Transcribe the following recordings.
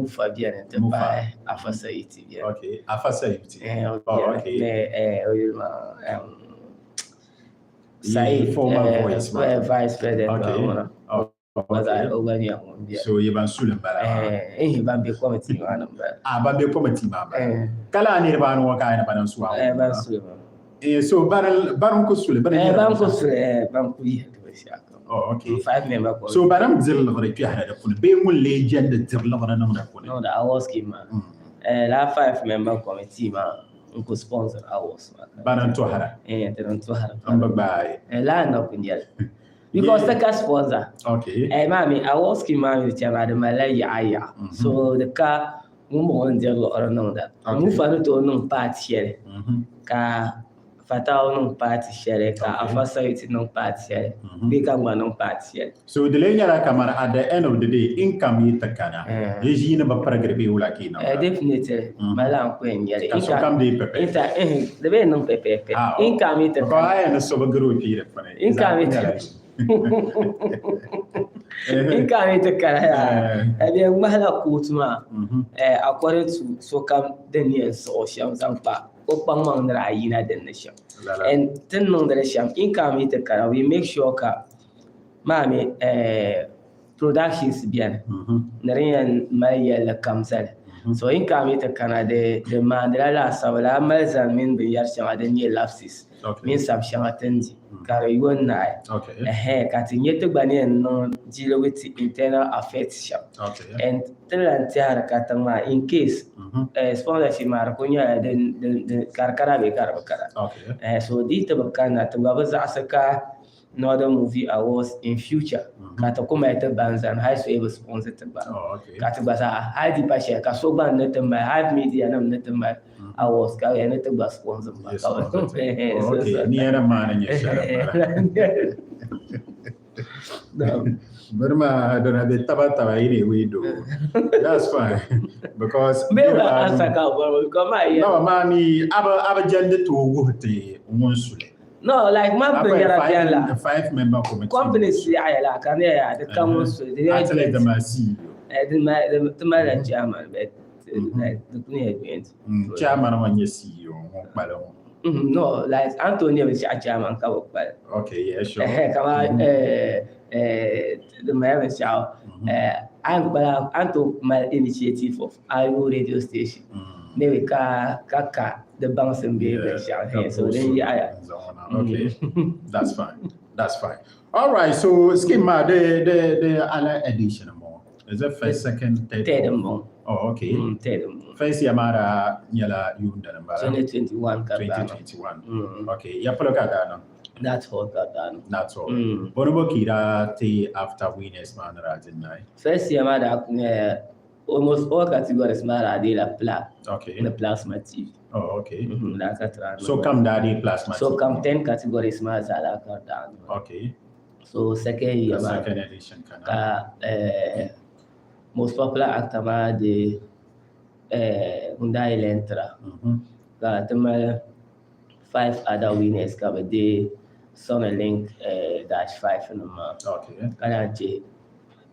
Mufa beni nti Mufa. pahi Afa Sayiti beni. Okay, Afa Sayiti. Eh, o Oh, beni. okay. Ni eh, o yuli maa Said, Former eh, voice man. eh, vice president Okay. maa ŋuna. Oh, O gba okay. o gba nyɛla ŋun beni. So yi ban suli m-bala maa. Eh, eh, ban be committee maa ni m-bala. Ah, ban be committee maa m-bala. Eh. Ka lala niriba anu ŋɔ ka a yi ni bana n-su a Eh, ban suli maa. Eh, so bani bani n-ku suli, bani Eh, nyɛla ban ku binshɛɣu. suli, eh, ban ku yihi ti binshɛɣu kam. Oh, okay. Five member committee. So banam diri liɣiri kpɛhira di puuni bee ŋun lee jɛndi diri liɣiri niŋdi puuni? Niŋdi award scheme maa. Eh, lala five member committee maa n-ku sponsor awards maa. Bana n-tɔhira? Eh, ti ni tɔhira. M bi gbaai. Eh, lala na ku nyɛli. Because ti ka sponsor. Okay. Eh, maa mi award scheme maa mi chɛ maa di malila yaɣa yaɣa. So di ka ŋun bɔŋɔ n diri liɣiri niŋda. Okay. Mufa ni tooi niŋ party shɛli ka Fatawu niŋ party shɛli ka Okay. Afa Sayuti niŋ party shɛli bee ka n gba niŋ party shɛli. So di lee nyɛla kamani at the end of the day income yi ti kana Eh. yi ʒiini bi pirigiri bee wula ka yi Eh, niŋda? definitely mali an ku yɛn nyɛli. Ka sokam deei pɛpɛpɛ. Inta, eh, di bee niŋ pɛpɛpɛ. Ah, oh. Income yi ti Because kana. a yɛn ni so bi gari o kpee di puuni. Income yi ti Income yi ti kana yaa. Eh. Eh, bɛ yɛn ŋmahila kootu maa eh, according to sokam din yɛn siɣi o shɛm zaŋ kpa o kpaŋmaŋ ni daa yina din ni shɛm. Lala. And ti ni niŋdi li shɛm, income yi ti kana, we make sure ka maa mi eh, productions beni ni din yɛn mali yɛlli kam zali. So income yi ti kana di di maandila laasabu la a mali zani mini binyɛri shɛŋa din nyɛ lapses mini sabi shɛŋa ti ni di ka di yo n-naai. Ɛhɛn ka ti nya ti gba ni yɛn niŋ deal with ti internal affairs shɛm. And ti lan tɛhiri katiŋ maa in case sponsorship maa di kuli nyɛla din din din ka di kana bee ka di bi kana. Ɛhɛn so di yi ti bi kanna ti gba bi zaɣisi ka Northern Movie Awards in future ka ti ku mali ti ban zani hali so yi bi sponsor ti gba ka ti gba zaa hali di pa shɛli ka so gba ni ti mali hali media nim ni ti mali awards ka bɛ ni ti gba sponsor ba ka Okay, ni yɛn maa ni nyɛ shɛli Burma dona bɛ taba taba yi we do. That's fine. Because Bɛ gba ansa ka bɔri because maa yɛ. No, maa mi aba aba jɛndi tooi wuhi ti ŋun suli. No, like ma binyɛra bɛni la. Five member committee. Companies yaɣaya la ka ne ya di ka ŋun suli. Di Actually, the ma CEO. Eh, di ma di ma la chairman but like di kuni yɛ joint. Chairman ŋɔ nyɛ CEO ŋun kpali ŋɔ. No, like Anthony nyɛ binshaɣu chairman ka bi kpali. Okay, yeah, sure. Eh, kama eh eh di mali binshaɣu eh an kpala an to mali initiative of Ayo radio station. Maybe ka ka ka di baŋsim bee binshɛɣu Yeah, so din yaɣaya. Okay, that's fine. That's fine. All right, so scheme ma the the the other edition more. Is it first, second, third? Third more. Oh, okay. Third more. First year mara nyɛla yuun dini m-bala? 2021 ka daa 2021. Okay, ya polo ka daa niŋ? That's all ka daa niŋ. That's all. Bonobo ki daa ti after winners maa ni daa di naai? First year maa daa nyɛla almost all categories maa daa deela plaque ni plasma TV. Oh, okay. Daa ka tira. So kam daa dee plasma TV? So kam 10 categories maa zaa daa ka daa niŋ. Okay. So second year maa second edition kana. Ka eh, most popular actor maa di eh, ŋun daa yi lɛntira. Ka ti mali five other winners ka bi deei Sony Link eh, dash five nim maa. Okay. Ka naan che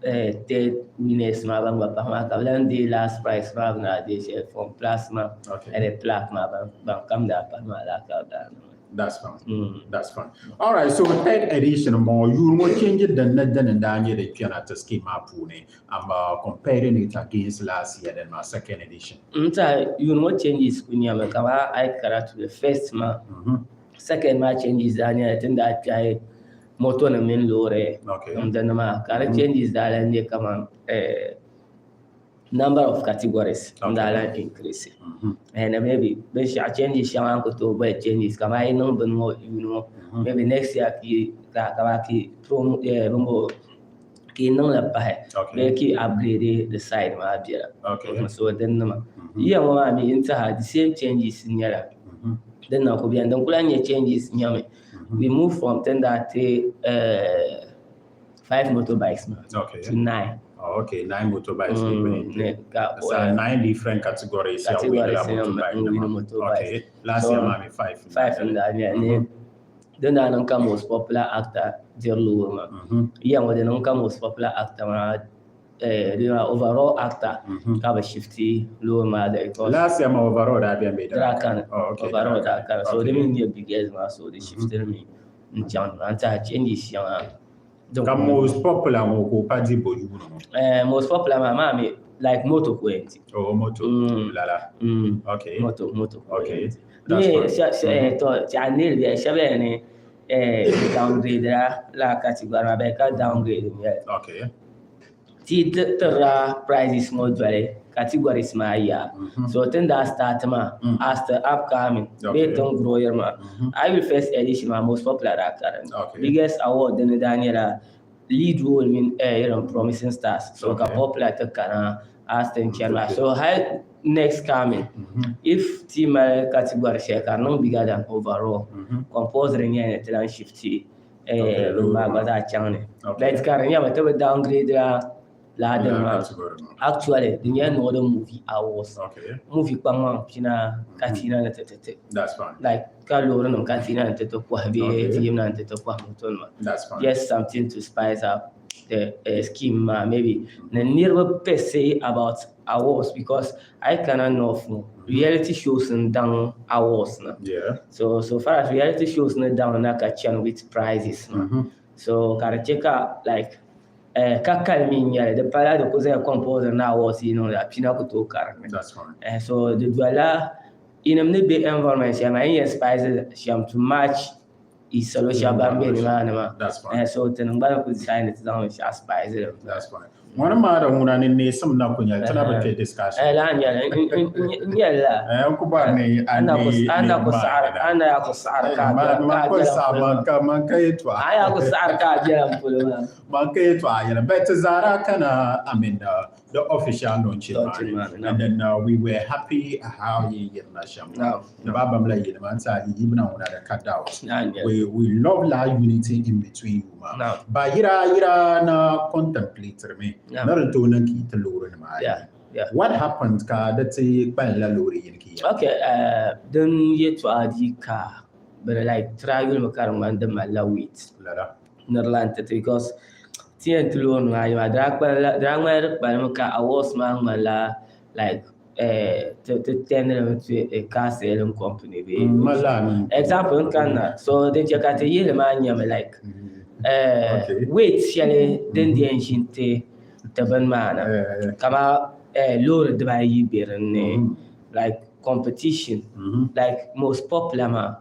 eh, third winners maa ban gba pahi maa ka bi lan deei last prize maa bi ni daa deei shɛli from plasma and the plaque maa ban ban kam daa pahi maa laa ka bi daa niŋ. That's fine. That's fine. All right, so third edition m-bɔŋɔ yuun ŋɔ change din ni dini n-daa nyɛ di kpɛna ti scheme maa puuni. I'm comparing it against last year then maa second edition. N tiɛha yuun ŋɔ changes kuli nyɛmi kamani a yi kara to the first maa second maa changes daa nyɛla ti ni daa kpɛhi moto nim mini loori n dini maa ka di changes daa lahi nyɛ kamani eh, number of categories n daa lahi increase and maybe binshaɣu changes shɛŋa n ku tooi boli changes kamani a yi niŋ bini ŋɔ yuuni ŋɔ maybe next year ki ka kamani ki promo eh, bimbo ki niŋli pahi bee ki upgrade the side maa biɛla so din nima yiya ŋɔ maa mi n tiɛha the same changes n nyɛla din na ku biɛni din ku lahi nyɛ changes nyɛmi we move from tin daa ti eh, five motorbikes maa to nine. Oh, okay, nine motorbikes. Ne, ka, So nine different categories. Categories, yeah, motorbike. Win motorbike. Okay, last So, year, mommy, five. Five n daa nyɛ ni din daa niŋ ka most popular actor diri loori maa. Yiya ŋɔ di niŋ ka most popular actor maa Overall actor ka bi shifti loori maa because Last year maa overall daa beni bee? Daa kani. Oh, okay. Overall daa kani. So Okay. di mi n-nyɛ biggest maa, so di shiftiri mi n-chaŋ ni maa n-tiɛha changes shɛŋa din Ka most popular ŋɔ ka o pa di bo yuuni ŋɔ? Most popular maa mi like moto ka o yɛn ti. Oh, moto. Lala. Okay. Moto ka o yɛn ti. That's Mi fine. to tiɛha niriba bɛ shɛba yɛn ni downgrade la lala category maa bee ka downgrade n-nyɛli. Okay. Ti tirila prizes ŋɔ doli categories maa yaa. So ti ni daa start maa as the upcoming bee ti ni grow yiri maa. A yuli first edition maa, most popular daa ka dinni. Biggest award dini daa nyɛla lead role mini irin promising stars. So ka popular ti kana as ti ni chani maa. So hali next coming, if ti mali category shɛli ka di niŋ bigger than overall, compulsory nyɛla ni ti lahi shifti bini maa gba zaa chaŋ ni. But ka di nyɛmi ti bi downgrade la laa dini maa. Actually, di nyɛla Northern Movie Awards. Movie kpaŋmaŋ pina ka ti na ni ti ti ti. Like ka loori nim ka ti na ni ti ti kɔhi bee ti yimina ni ti ti kɔhi moto nima. Just something to spice up the scheme maa, maybe ni niriba per se about awards, because a yi kana North ŋɔ, reality shows n daŋ awards na. So far as reality shows ni daŋ na ka chani with prizes maa. So ka di che ka like ka kali mi n-nyɛli di pala di ku zaya compulsory ni awards yi niŋdi a pina ku tooi karim. So di dolila yinim ni be environment shɛli maa, yin yɛn spice shɛm to match yi salo shɛba ban be nimaani maa. So tinim gba ni ku decide ni ti zaŋ binshɛɣu spice li. That's fine. Ŋɔni maa di ŋuna ni neesim na ku nyɛli, ti na bi kpe discussion. Lala n-nyɛli, n nyɛli la. N ku bɔri ni a neei A na ku saɣiri, a na yaa ku saɣiri ka a biɛla Man ku saɣi, man ka yɛtɔɣa. A yaa ku saɣiri ka a biɛla m polo maa. Man ka yɛtɔɣa yɛli, but ti zaa daa kana, I mean, the official launching maa ni, and then we were happy how yi yirina shɛm. Ni ba bamla yili maa n-ti a yi yibina ŋuna di ka doubt. We love la unity in between you maa. Ba yira yira na contemplate mi ni di tooi niŋ ka yi ti loori nima ayi. What happened ka di ti kpalinla loori yini ka yi yɛli? Okay, din yɛtɔɣa di ka bɛ like try yulimi ka di ŋmani di malila weight. Lala. Ni di lahi ti ti because ti yɛn ti loori nima ayi maa di daa kpalinla, di daa ŋmanila di kpalimi ka awards maa ŋmanila like ti ti tɛndimi to a car selling company bee example n kanna, so din chɛ ka ti yihili maa nyɛmi like weight shɛli din di yɛn ʒi n-ti ti bini maa na, kamani loori dibaayi be din ni, like competition, like most popular maa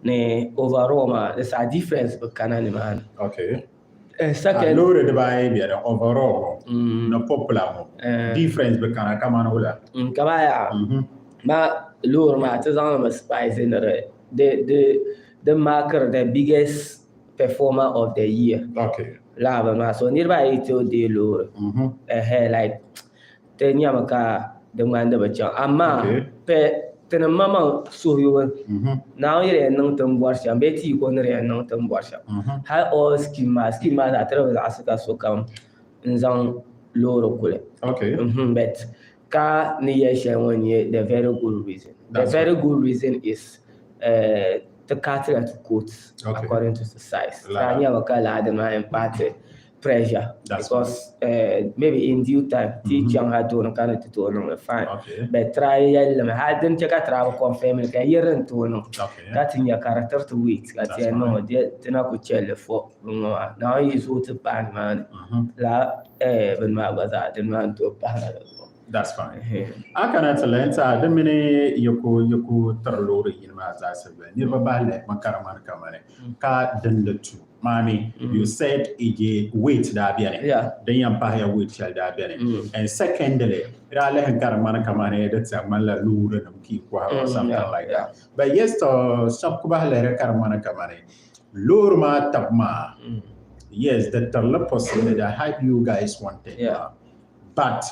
ni overall maa, di saha difference bi kana nimaani. Second, Loori dibaayi bɛ di overall ŋɔ ni popular ŋɔ, difference bi kana kamani wula? Kamani yaa ma loori maa ti zaŋ li mi spice ni di markiri the biggest performer of the year. Lala bini maa, so niriba ayi tooi deei loori, like ti nyami ka di ŋmani di bi chaŋ, amaa tinim maŋmaŋ suhuyubu Naawuni yi di yɛn niŋ ti ni bɔri shɛm bee ti yiko ni di yɛn niŋ ti ni bɔri shɛm, hali all scheme maa, scheme maa zaa ti di bi zaɣisi ka sokam n-zaŋ loori kuli. But ka ni yɛli shɛli ŋɔ n-nyɛ the very good reason. The very good reason is ti kaatila ti coat according to the size. Ka a nyami ka lala dini maa impact pressure. That's because maybe in due time ti chaŋ ha tooni ka ni ti tooi niŋli fine. But try yɛlli mi hali din chɛ ka try bi confirm li ka yi di ni tooi niŋ ka ti nya ka di tiri ti weight ka ti yɛn niŋ ti na ku chɛli li fo bini ŋɔ maa. Naawuni yi zooi ti pahi nimaani lala bini maa gba zaa dini maa n tooi pahi na di zuɣu. That's fine. A kana ti lahi n-ti a di mini yi ku tiri loori yini maa zaa sabila niriba bahi lihi mi ka di ŋmani kamani ka din di tu. Maami, you said ije weight daa beni. Din yɛn pahiya weight shɛli daa beni. And secondly, di daa lihi ka di ŋmani kamani di tiɛha ŋmanila loorinima ka yi kɔhiri or something like that. But yes, to shɛba ku bahi lihiri ka di ŋmani kamani loori maa tabu maa, yes, di tirili possibility the hype you guys wanted maa. But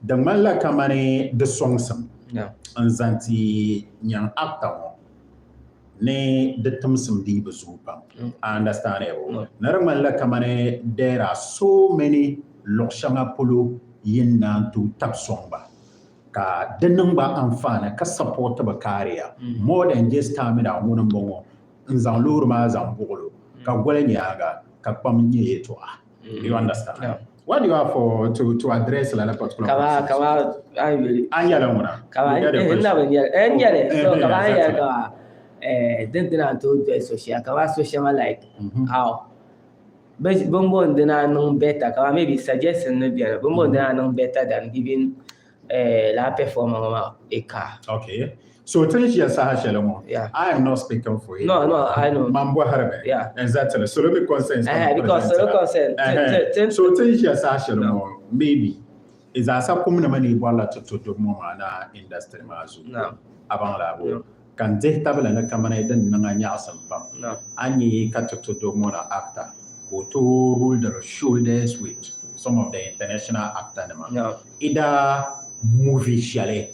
di ŋmanila kamani di sɔŋsim n zaŋ ti nyaŋ actor ŋɔ ni di timsim dii bi zooi pam. I understand it. Ni di ŋmanila kamani there are so many luɣ shɛŋa polo yin naan tooi tabi sɔŋ ba ka di niŋ ba anfaani ka support bi career more than just time daa ŋuni m-bɔŋɔ n zaŋ loori maa zaŋ buɣili o ka goli nyaaŋa ka kpam nyɛ yɛltɔɣa. You understand? What do you have for to address lala particular Kama kama an yuli. An yɛla ŋuna. Kama n na bi nyɛli n nyɛli so kama an yɛli kama din dina n tooi doli so shɛli kama so shɛŋa like how bin bo n dina niŋ better, kama maybe suggestion ni bɛni bin bo n dina niŋ better than giving laa performer ŋɔ maa a car. Okay. So tin ʒiya saha shɛli ŋɔ, I am not speaking for you. No, I know. Man bɔhiri mi. Exactly. Salo mi consent. Because salo consent. So tin ʒiya saha shɛli ŋɔ, maybe zaasa kum nima ni bɔrila ti to dobi ŋɔ maa na industry maa zuɣu. A baŋ la bo. Ka n dihi tabili ni kamani din niŋ a nyaɣisim pam. A nya ka ti to dobi ŋɔ na actor ka o tooi rule the shoulders with some of the international actor nima. Either movie shɛli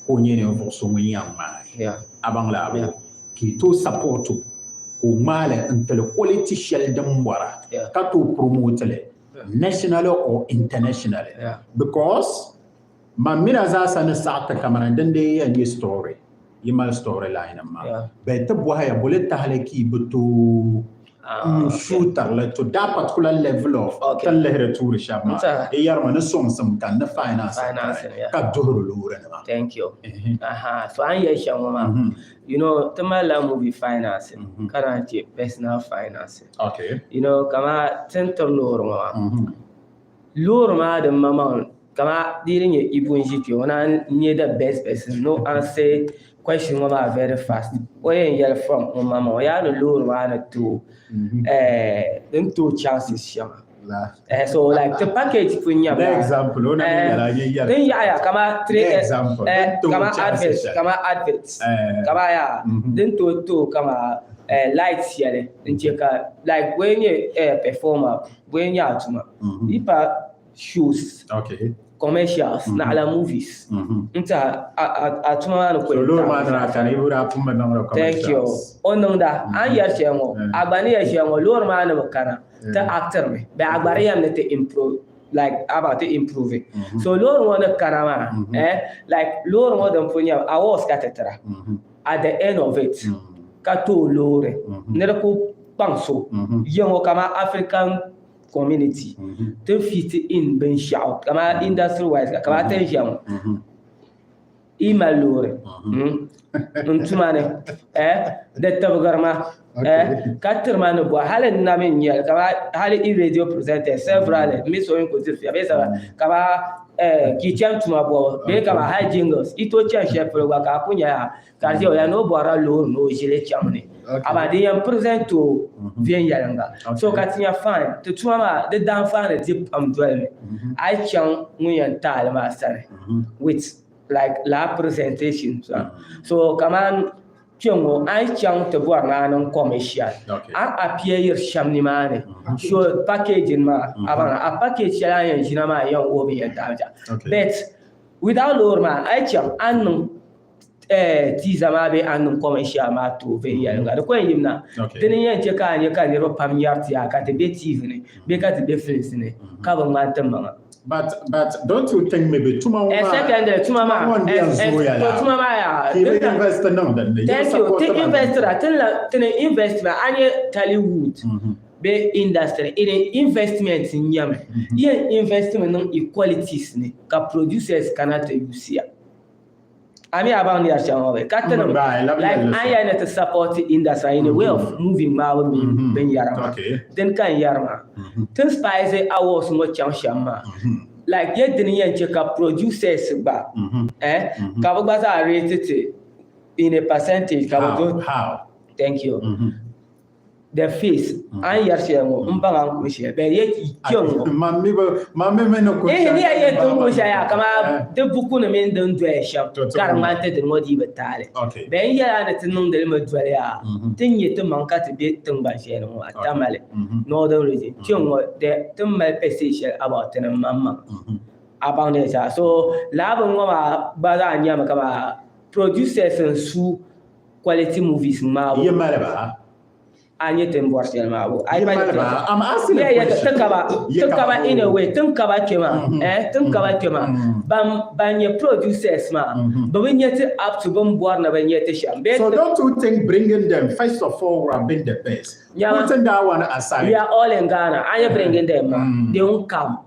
ka o nyɛ ninvuɣ so ŋun yɛn ŋmaai, a baŋ la bo, ka yi tooi support o ka o ŋmaai li n-ti li quality shɛli din bɔra ka tooi promote li nationally or internationally, because man mina zaasa ni saɣi ti kamani din dee yɛn nyɛ story, yi mali story line nim maa, bɛ ti bɔhiya boli tahili ka yi bi tooi n shooter to that particular level of tin lihiri tuuri shɛba maa, i yɛrimi ni sɔŋsim ka ni finance ka duhiri loori nima. Thank you. Aha, so an yɛli shɛm ŋɔ maa, ti malila movie financing ka naan chɛ personal financing. Kama tin tiri loori ŋɔ maa, loori maa din maŋmaŋ kama di yi nyɛ Ibu n ʒi kpɛ ŋɔ na n nyɛ the best person no answer question ŋɔ maa very fast. O yɛn yɛli from ŋun maŋmaŋ o yaa ni loori maa ni tooi din tooi chances shɛŋa. So like the package pun nyɛ example o na yɛla. Din yaɣaya kama three kama advert, kama advert, kama ya din tooi tooi kama light shɛli n chɛ ka like bɔyi nyɛ performer, bɔyi nyɛ a tuma yi pa shows, commercials, naɣila movies n ti a tuma maa ni. So loori maa ni daa kani i daa pun bi niŋdi Thank you. commercials. O niŋda an yɛri shɛli ŋɔ, a gba ni yɛri shɛli ŋɔ, loori maa ni bi kana ti actor mi bɛ a gba di yɛm ni ti improve, like about ti improve it. So loori ŋɔ ni kana maa, like loori ŋɔ din pun nyɛ awards ka ti tira at the end of it ka tooi loori ni di ku kpaŋ so yiŋɔ kama African community ti fit in binshaɣu kama industry wise, kama ti ʒiya ŋɔ i mali loori n tuma ni di tibigiri ma ka tiri ma ni bɔhi hali n na mi n nyɛli kama hali i radio presenter severally mi so n ku diri fiya bee saba kama ka i chani tuma bɔbu bee kama hali jingles i tooi chani shɛli polo gba ka a ku nyɛla ka di o ya ni o bɔrila loori ni o ʒili chaŋ ni, amaa din yɛn present o viɛnyɛlinga. So ka ti nya fine ti tuma maa di daanfaani di pam dolimi a yi chaŋ ŋun yɛn taali maa sani with like laa presentation. So kaman kpɛŋŋo a yi chaŋ ti bɔri ni a niŋ commercial, a appear yiri shɛm nimaani, so packaging maa a baŋ a package shɛli a yɛn ʒina maa yɛn wuhi bin yɛn taali, but without loori maa a yi chaŋ a ni niŋ teaser maa bee a ni niŋ commercial maa tooi viɛnyɛlinga di ko yɛn yimina dini n yɛn chɛ ka a nyɛ ka niriba pam nyari ti yaa ka ti be TV ni bee ka ti be films ni ka bi ŋmani ti maŋa. But don't you think maybe tuma ŋɔ maa Secondary tuma maa ŋɔ n yɛn zooya la tuma maa yaa ka i bi invest niŋ din ni. Thank you. Ti invest ra tin la tini invest ma a nyɛ Tollywood bee industry ini investment n nyɛmi yɛn investment niŋ equalities ni ka producers kana ti use ya. A mi a baŋ ni yɛri shɛm ŋɔ bee ka ti nim like an yɛli ni ti support industry in a way of movie ŋmaabu mini binyɛra maa dini ka n yɛri maa tin spice awards ŋɔ chaŋ shɛm maa, like yɛ dini yɛn chɛ ka producers gba ka bi gba zaa rate ti in a percentage ka bi do. How? Thank you. The face an yɛri shɛli ŋɔ n baŋ an kuri shɛli bɛ yɛ kpɛŋ ŋɔ. Man mi mi ni kuri shɛli. Ni yɛ tin kuri shɛli yaa kama di buku ni mini din doya shɛm ka di ŋmani ti dini ŋɔ dii bi taali bɛ n yɛla ni ti niŋdili mi doli yaa ti nyɛ ti maŋ ka ti be tingbani shɛli ni ŋɔ Tamale Northern Region kpɛŋ ŋɔ ti mali percent shɛli about ti ni maŋmaŋ a baŋ ni zaa. So laa bin ŋɔ maa gba zaa nyɛmi kama producers n su quality movies ŋmaabu. Yi mali ba? A nyɛ tin bɔri shɛli maa bo. Yi mali ba? I'm asking a question. Tin kaba, tin kaba in a way, tin kaba kpɛ maa, tin kaba kpɛ maa. Ban nyɛ producers maa, bi bi nyɛ ti up to bin bɔri ni bi nyɛ ti shɛm. So don't you think bringing them first of all would have been the best? Yeah. Putting that one aside. We are all in Ghana. A nyɛ bringing them maa, they won't come.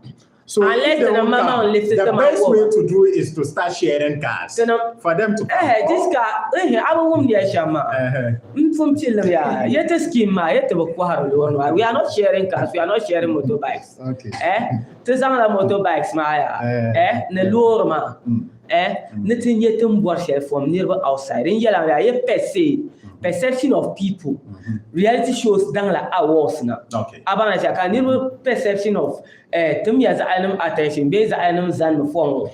So Unless if they the won't mama come, on lift the them best up. way to do is to start sharing cars Tena- for them to come. Eh, this car, eh, a bi wum ya shɛm maa. N pun pilim yaa, ya ti scheme maa, ya ti bi kɔhiri loori maa. We are not sharing cars, we are not sharing motorbikes. Okay. Eh, ti zaŋla motorbikes maa yaa, Eh. eh, ni loori maa, eh, ni ti nyɛ ti ni bɔri shɛli from niriba outside. N yɛla yaa, ya per se, perception of people, reality shows daŋla awards na. Okay. A baŋ shɛli ka niriba perception of eh, tim ya zaɣanim attention bee zaɣanim zanimi fɔŋ ŋɔ.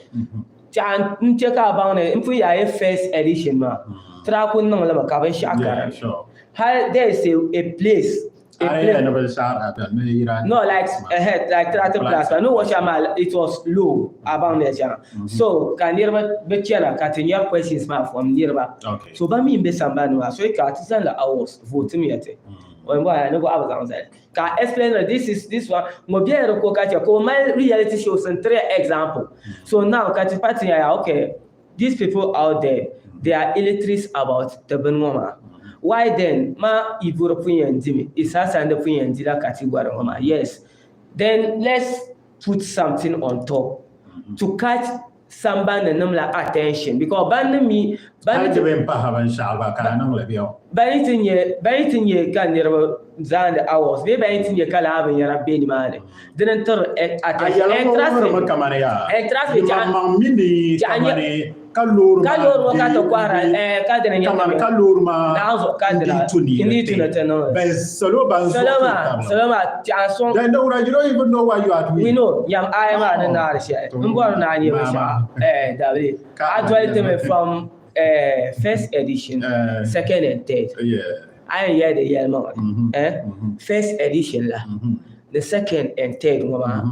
Tɛha n che ka a baŋ ni n pun yaa yi first edition maa, ti daa kuli niŋ li mi ka binshɛɣu ka Yeah, di ni. sure. Hali there is a place, a A place. yɛn ni binshɛɣu daa beni ni yira No, like, eh, like Tractor Plus, no watch maa, it was low, a baŋ ni shɛŋa. So, ka niriba bi chana ka ti nyari questions maa from niriba. Okay. So, ba mi n be sambani maa, so yi ka ti zaŋ la hours vote mi ya ti. O yɛn bɔhiri ya ni bɔɣa bi zaŋ zali. Ka explain this is this one ŋɔ bela di ko ka che ka o mali reality shows n tiri example. So now ka ti pa ti ya okay, these people out there, they are illiterate about the bini ŋɔ maa. Why then ma Ivori pun yɛn dimi, Isa Sande pun yɛn dila category ŋɔ maa? Yes. Then let's put something on top to catch sambani nim la attention, because ban ni mi ban Hali ni ti bɛn pahi binshɛɣu gba ka a niŋ li bɛ o. Ban yi ti nyɛ, ban yi ti nyɛ ka niriba zaandi hours bee ban yi ti nyɛ ka laa binyɛra be nimaani, dini n-tiri attention. A yɛla And ŋɔ trust me, wuhirimi kamani yaa, and trust me, yimaŋmaŋ mi ni Jaha nyɛ- kamani ka loori ka maa loori ŋɔ ka ti di- kɔhira, di- ka dini nyɛ kamani ti ka loori maa Naɣ zuɣu ka n-di dina, tu ni n-di tu ni ti niŋ li. Bɛn salo ban zuɣu Salo ti maa, tabili. salo maa, tiɛha sɔŋ. Then the you don't even know what you are doing. We know, nyam aya maa ni naari shɛli. N bɔri ni a nyɛ binshɛɣu. Dabili. Ka A doli ti mi from first edition, second and third. A yɛn yɛli di yɛlimaŋli. First edition la, the second and third ŋɔ maa,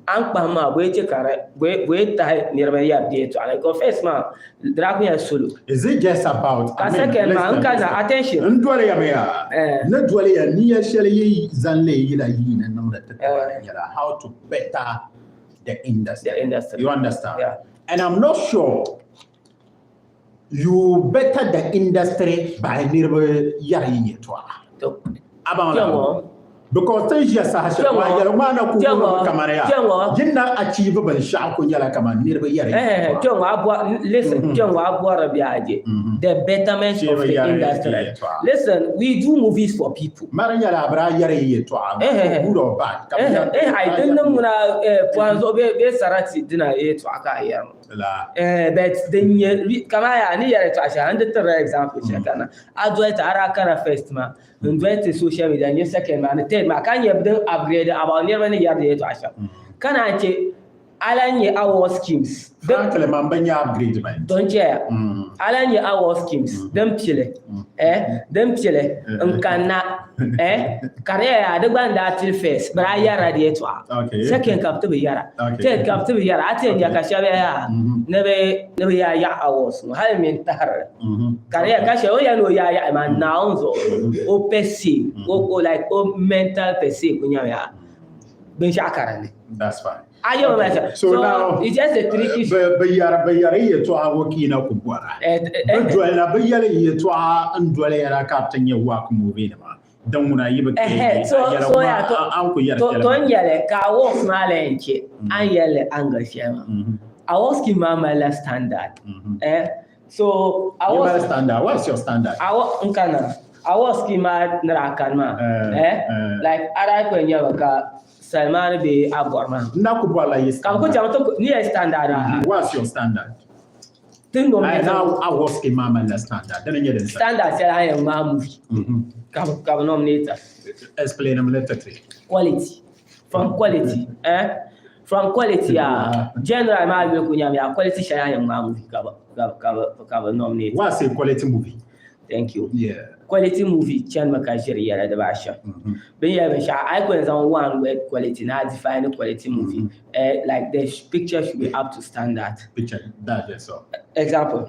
a ni kpahim maa bɔ yi chɛ ka di, bɔ yi tahi niriba yɛri di yɛltɔɣa ni. Because first maa, di daa kuli nyɛla solo. Is it just about, Ka I mean, second maa, listen, n ka na, listen. attention. N doli ya mi yaa. Ni doli ya, niya shɛli yi zaŋ leei yila yiini niŋdi ti taba ni nyɛla how to better the industry. The industry. You understand? Yeah. And I'm not sure you better the industry by niriba yɛri yi yɛltɔɣa. To. A baŋ la. Kpɛŋɔ. Because ti ʒiya saha shɛli Kpɛŋɔ. maa yɛli maa na ku Kpɛŋɔ. wuhirimi kamani yaa. Kpɛŋɔ. Yin na achieve binshɛɣu ku nyɛla kamani niriba yɛri yi Eh, yɛltɔɣa. kpɛŋɔ, a bɔ, listen, kpɛŋɔ, a bɔri bɛ a je. The betterment Shee of bi the yɛri yi industry. yɛltɔɣa. Listen, we do movies for people. Mari nyɛla a bi daa yɛri yi yɛltɔɣa, good or bad. Ka bi yɛri Eh, ai, din niŋ ŋuna, pɔhim zuɣu bee sarati dina yɛltɔɣa ka a yɛri ŋɔ. La. But din nyɛ, kamani yaa, ni yɛri yɛltɔɣa shɛli, n di tirila example shɛli kana. A doli ti, a daa kana first maa, n doli ti social media, n nyɛ second maa, ni third maa, ka nyɛ din upgrade about niriba ni yɛri di yɛltɔɣa shɛm. Ka naan che, a lahi nyɛ award schemes. Frankly, man bi nyɛ upgrade man. Don chɛya. A lahi nyɛ award schemes din pili, din pili n kanna, ka di yɛla yaa di gba n daa pili first, bɛ daa yɛrila di yɛltɔɣa. Second ka bɛ ti bi yɛra. Third ka bɛ ti bi yɛra. A ti yɛn nya ka shɛba yaa ni bɛ yaa yaɣi awards ŋɔ hali mini tahirili. Ka di yɛla ka shɛli o yɛli ni o yaa yaɣi maa Naawuni zuɣu o per se, o like o mental per se ku nyɛmi yaa binshɛɣu ka di ni. That's fine. A yɛli ma shɛm. So So, now, it's just a tricky bɛ yɛri, bɛ yɛri yɛltɔɣa ŋɔ ka yi na ku bɔra. Bɛ doli na, bɛ yɛli yɛltɔɣa n doli yɛla ka bɛ ti nyɛ work movie nima. Din ŋuna yi bi kpe Ɛhɛ, a so, yɛli so ŋɔ ya, to, a ni ku yɛri to, shɛli to maa. n yɛli ka awards maa la yɛn che, a ni yɛli angle shɛli maa. Awards scheme maa malila standard. So, Yi awards mali standard. What's your standard? Award, n kana. Award scheme maa ni daa kani maa. Like, a daa kuli nyɛmi ka Salman bee a bɔri maa. N na ku bɔrila yi Ka bɛ ku standard. chaŋ ti ku, ni yɛli standard a. What's your standard? Ti nominate Ai, now award scheme maa malila standard. Dini n-nyɛ din standard shɛli a yɛn ŋmaai movie ka bɛ nominate a. Explain them little bit. Quality. From quality, From quality a, general maa yuli ku nyɛmi a quality shɛli a yɛn ŋmaai movie ka bɛ nominate. What's a quality movie? Thank you. Yeah. Quality movie chanimi ka ʒiri yɛla dibaa shɛm. Bɛ ni yɛli binshɛɣu, a yi ku yɛn zaŋ one word quality ni a define quality movie, like the picture should be up to standard. Picture, that is so. Example,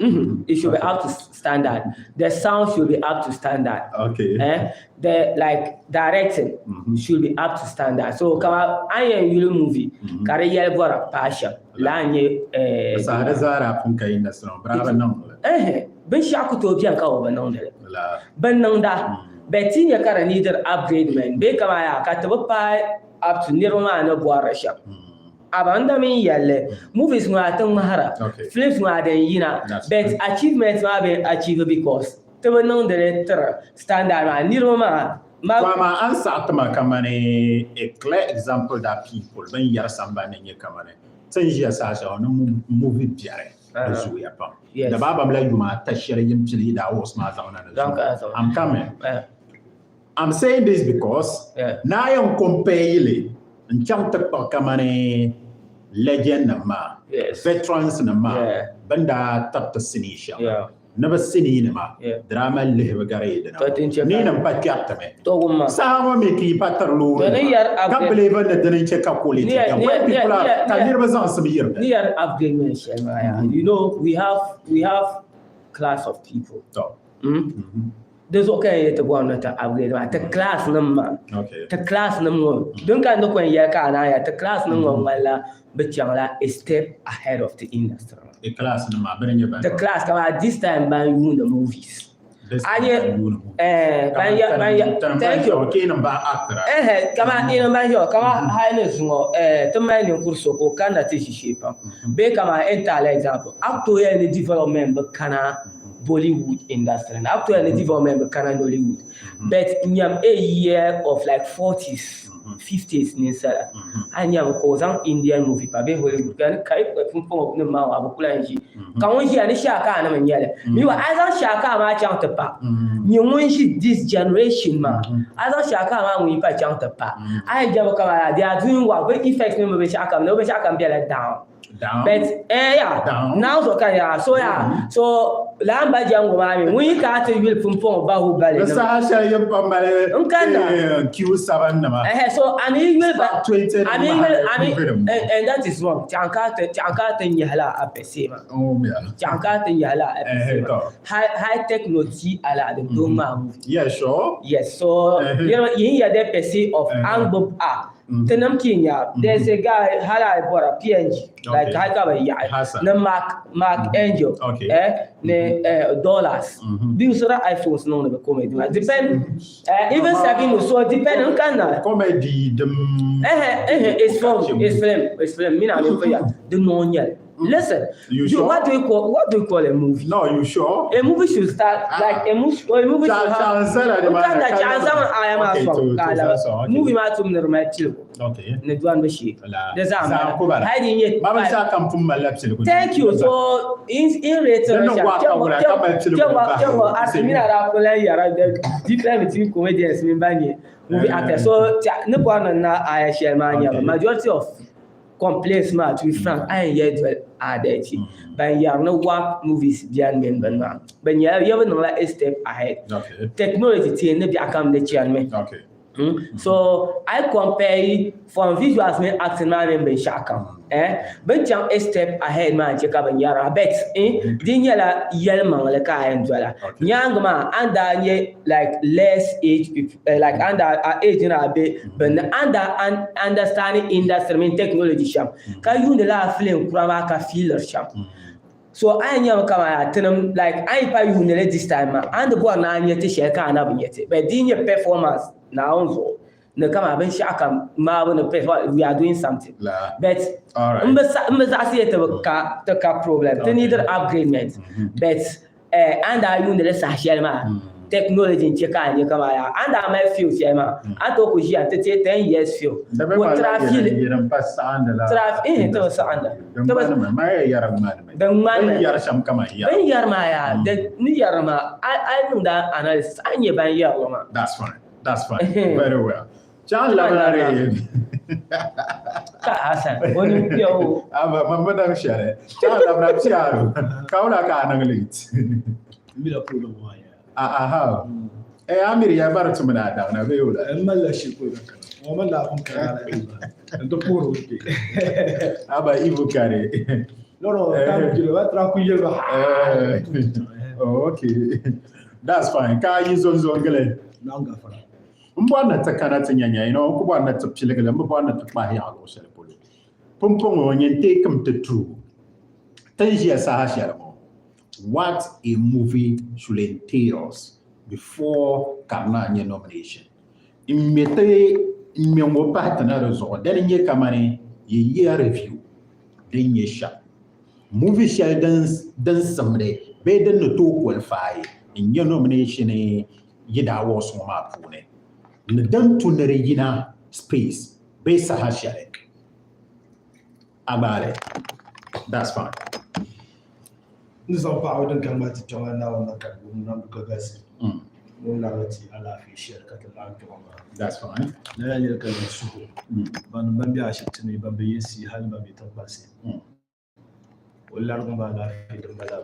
it should be up to standard. The sound should be up to standard. Okay. The directing should be up to standard. So kama a yɛn yuli movie, ka di yɛli bɔra paai shɛm. Laa n-nyɛ, Saha di zaa daa pun ka industry ŋɔ, bɛ daa bi niŋ li. Binshɛɣu ku tooi beni ka bɛ bi niŋdi li. La. Bɛ niŋda, bɛ ti nya ka di neediri upgradement bee kama yaa ka ti bi paai up to niriba maa ni bɔrili shɛm. Aba n da mini yɛlli movies ŋɔ a ti ŋmahira films ŋɔ a din yina but achievement maa bɛ achieve because ti bi niŋdili tiri standard maa niriba maa ma. To amaa a ni saɣi ti ma kamani a clear example that people bin yɛri sambani ni nyɛ kamani ti ni ʒiya saha shɛli ŋɔ ni movie biɛri di zooya pam di baabam la yuma ata shɛli yin pili yi daa wuɣisi maa zaŋ na ni zuŋɔ I'm coming. I'm saying this because naa yɛn compare yi li n chaŋ ti kpuɣi kamani legend nim maa, veterans nim maa bɛn daa tiriti sinii shɛŋa ni bɛ sinii nima di daa mali lihibu gari yi dina ŋɔ. Ni nim pa kpɛriti mi. Saha ŋɔ mi ka yi pa tiri loori nima ka believe ni dini n-chɛ ka quality beni. When people are ka niriba zaŋsim yiri di. Ni yɛri upgrade shɛli maa yaa, you know we have we have class of people. Di zuɣu ka yɛn ti bɔri ni ti upgrade maa ti class nim maa ti class nim ŋɔ din ka ni ko n yɛli ka a naan ya ti class nim ŋɔ ŋmanila bi chaŋla a step ahead of the industry maa. Ti class nim maa bini nyɛ ban Ti class kamani this time ban yuuni movies. A nyɛ eh ban ya ban ya thank you. Eh kamani ina ban ʒiya kamani hali ni zuŋɔ eh ti mali ninkuri so ka o kanna ti ʒi shee pam bee kamani n taali example a ku tooi yɛli ni development bi kana Bollywood industry ni. Actually ni development bi kana Nollywood. But nyam a year of like 40s, 50s ninsala. A nyam ka o zaŋ Indian movie pa bee Hollywood ka ni kai pumpɔŋɔ nim maa a bi kula n-ʒi. Ka ŋun ʒiya ni Shaka nim n-nyɛ li. Meanwhile a zaŋ Shaka maa chaŋ ti pa nyɛ ŋun ʒi this generation maa. A zaŋ Shaka maa ŋun yi pa chaŋ ti pa. A yi jɛmi kamani they are doing well. Bɛ effects mini bɛ binshɛɣu kam ni bɛ binshɛɣu kam bela down. Down. But eh ya Down. now so kan ya so ya so lan ba jango maa mi ŋun yi ka ti yuli pumpɔŋɔ bahu bali Di nim saha shɛli yin pa mali N kanna. Q7 nima. Eh so ani yi yuli ba Star 20 nim ani maa yuli ani movie nim. and that is wrong chaŋ ka ti chaŋ ka ti nyɛhila a pɛsɛ maa Oh yeah. chaŋ ka ti nyɛhila a Eh, pɛsɛ maa to. high high technology ala din tooi ŋmaa movie. Yeah, sure. Yes, so Eh. you know, yin ya de pɛsɛ of Eh. an gbub a Tinim Kenya, there's a guy hali a yi bɔra PNG, like hali ka bi yaɣi Hassan. ni Mark, Mark Angel, eh, ni eh, dollars. Bi yusira iPhones niŋdi bi comedy maa. Depend, eh, even Sabino, so depend n kanna. Comedy dim. Eh, eh, it's film, it's film, it's film. Mina ni fo ya, di noo nyɛli. Listen, You you, sure? what do you call what do you call a movie? No, you sure? A movie should start Ah. like a movie should have. Chanzala di N kanna chanzala aya maa Okay, sɔŋ to ka to a laba. sɔŋ, okay. Movie maa tum ni di mali piligu Okay. ni dɔni bi shee. La. Di zaa Zaa ku bala. Hali di nyɛ Ma binshɛɣu kam pun malila piligu. Thank you. So in in rate Din niŋ waa ka wula ka mali piligu Kpɛŋɔ bahi. kpɛŋɔ Asimina daa ku lahi yɛra the difference between comedians mini ban nyɛ movie actors. So ni bɔri ni na aya shɛli maa nyɛba Okay. majority of complaints maa to be frank a yɛn yɛli doli adalci ban yɛri ni work movies biɛni mini bini maa bi nyɛla yɛ bi niŋla a step ahead technology ti ni biɛɣu kam di chanimi so I compare from visuals mini acting maa mini binshaɣu kam eh bin chaŋ a step ahead maa n chɛ ka bin yɛra but di nyɛla yɛlimaŋli ka a yɛn dola nyaangi maa a ni daa nyɛ like less age people like a ni daa a age ni a be bini a ni daa understanding industry mini technology shɛm ka yuuni lala film kura maa ka feeliri shɛm so a yɛn nyɛmi kamani a tinim like a yi pa yuuni li this time maa a ni di bɔri ni a nya ti shɛli ka a na bi nya ti but di yi nyɛ performance Naawuni zuɣu ni kamani binshɛɣu kam maabu ni performance we are doing something but n bi zaɣisi ya ti bi ka ti ka problem ti need upgradement but a ni daa yuuni li saha shɛli maa technology n-chɛ ka a nya kamani a ni daa mali feel shɛli maa a ni tooi ku ʒiya nti teei 10 years feel ka ti bi saɣinda din ŋmanimi bɛ ni yɛri maa yaa ni yɛri maa a yi niŋdi analysis a ni nya ban yɛri li maa. That's fine. Very well. Chaŋ labirari. Ka Hassan, o ni kpɛ o. Aba, ma ma daŋ shɛli. Chaŋ labira piaru. Ka wula ka a niŋ late? Mila problem maa ya. Aha. Eh, Amir ya bari tumina a daŋ na bee wula? N malila shikuru ka kana. Ŋɔ man daa pun kana la n ti puhiri o kpe. Aba, Ibu kari. No, no, time jiri, ba tira ku yeli ba. Oh, okay. That's fine. Ka yi zonzo gili. Naawuni gafara. M bɔri ni ti kana ti nya nya, you know, n ku bɔri ni ti piligi li, m bi bɔri ni ti kpahi yaɣi luɣ shɛli polo. Pumpɔŋɔ nyin teekim ti tuui ti ni ʒiya saha shɛli ŋɔ, what a movie should entails before ka di naan nyɛ nomination. N ŋme ti n ŋme ŋɔ pahi ti na di zuɣu, dini n-nyɛ kamani yi year review din nyɛ shɛm. Movie shɛli din din simdi bee din ni tooi qualify n-nyɛ nomination yi daa awards ŋɔ maa puuni ni din tu ni di yina space bee saha shɛli. A gbaai li. That's fine. N ni zaŋ paɣaba din kani maa ti kpɛŋ la Naawuni na ka di wum nambu ka galisi. Ŋun larigi ti alaafee shɛli ka ti laɣim kpɛŋɔ maa. That's fine. Lala n-nyɛ li ka yi suhu banim ban be ashibiti ni, ban be yinsi hali ni ban be tiŋkpansi. O larigim ba alaafee din mali.